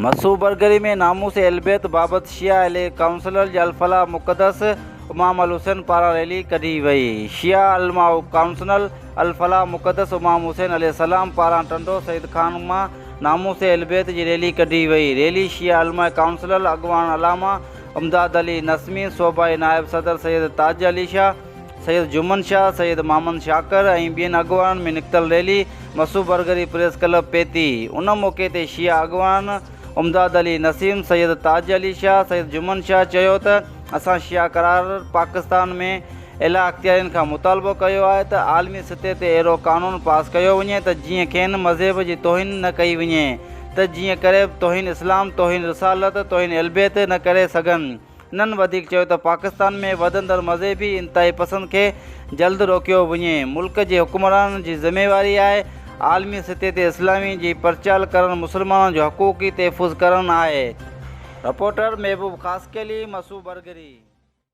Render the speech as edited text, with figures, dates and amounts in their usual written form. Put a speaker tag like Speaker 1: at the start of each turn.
Speaker 1: مسو برگري ۾ ناموس اهلبيت بابت شيعه اهل ڪائونسلر جي الفلاح مقدس امام الحسين پاران ريلي ڪڍي وئي. شيعه علماء ڪائونسنل الفلاح مقدس امام حسين عليه السلام پاران ٽنڊو سعيد خان مان ناموس اهلبيت جي ريلي ڪڍي وئي. ريلي شيعه علماء ڪائونسلر اڳواڻ علامه امداد علي نسمي، صوبائي نائب صدر سيد تاج علي شاهه، سيد جمن شاهه، سيد محمد شاڪر ۽ ٻين اڳواڻن ۾ نڪتل ريلي مسوبرگري پريس ڪلب پهتي. ان موقعي تي شيعه اڳواڻن امداد علي نسيم، سيد تاج علي شاهه، سيد جمن شاهه چيو ته اسان شيعه قرار پاڪستان ۾ اعليٰ اختيارين کان مطالبو ڪيو آهي ته عالمي سطح تي اهڙو قانون پاس ڪيو وڃي ته جيئن کين مذهب جي توهين نه ڪئي وڃي ته جيئن ڪري به توهين اسلام، توهين رسالت، توهين اهلبيت نه ڪري سگهن. هنن وڌيڪ چيو ته پاڪستان ۾ وڌندڙ مذهبي انتهائي پسند کي جلد روڪيو وڃي، ملڪ جي حڪمرانن جي ذميواري آهي عالمي سطح تي اسلامي جي پرچال ڪرڻ مسلمانن جو حقوقي تحفظ ڪرڻ آهي. رپورٽر، محبوب خاصخيلي، مسو برگري.